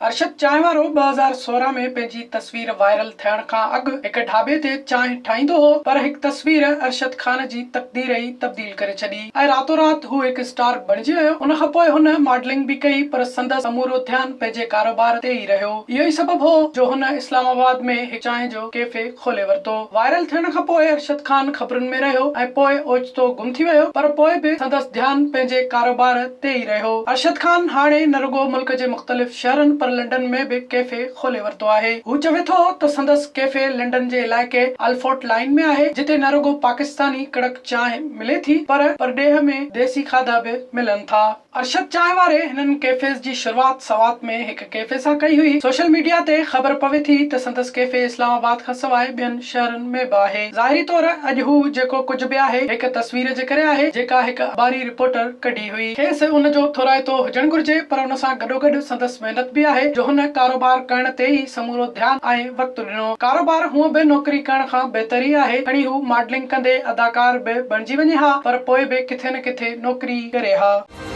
ارشد چانهه وارو 2016 ۾ پنهنجي تصوير وائرل ٿيڻ کان اڳ هڪ ڍاٻي تي چانهه ٺاهيندو هو پر هڪ تصوير ارشد خان جي تقدير ئي تبديل ڪري ڇڏي ۽ راتو رات هو هڪ اسٽار بڻجي ويو. ان کان پوء هن ماڊلنگ به ڪئي پر سندس سمورو ڌيان پنهنجي ڪاروبار تي ئي رهيو. اهو ئي سبب هو جو هن اسلام آباد ۾ هڪ چانهه جو ڪيفي کولي ورتو. وائرل ٿيڻ کان پوء ارشد خان خبرن ۾ رهيو ۽ پوء اوچتو گم ٿي ويو پر پوء به سندس ڌيان پنهنجي ڪاروبار تي ئي رهيو. ارشد خان هاڻي نه رڳو ملڪ جي مختلف شهرن پر لنڊن ۾ به ڪيفي کولي ورتو آهي. هو چوي ٿو ته سندس ڪيفي لنڊن جي علائقي الفورٽ لائين ۾ آهي جتي نه رڳو پاڪستاني ڪڙڪ چانهه ملي ٿي پر پرڏيهه ۾ ديسي کاڌا به ملن ٿا. ارشد چانهه واري هنن ڪيفيز جي شروعات سوات ۾ هڪ ڪيفي سان ڪئي هئي. سوشل ميڊيا تي خبر پوي ٿي ته سندس ڪيفي اسلام آباد کانسواء ٻين شهرن ۾ به آهي. ظاهري طور اڄ هو جيڪو ڪجهه به آهي هڪ تصوير جي ڪري آهي جيڪا هڪ اخباري رپورٽر ڪڍي هئي. کيس ان جو ٿورائتو هجڻ گهرجي پر ان سان گڏوگڏ سندس محنت به آهي جو هن ڪاروبار ڪرڻ تي ئي سمورو ڌيان ۽ وقت ڏنو. ڪاروبار هونء به نوڪري ڪرڻ کان بهتر ئي آهي. کڻي هو ماڊلنگ ڪندي اداڪار به بڻجي وڃي ها پر پوء به ڪٿي نه ڪٿي نوڪري ئي ڪري ها.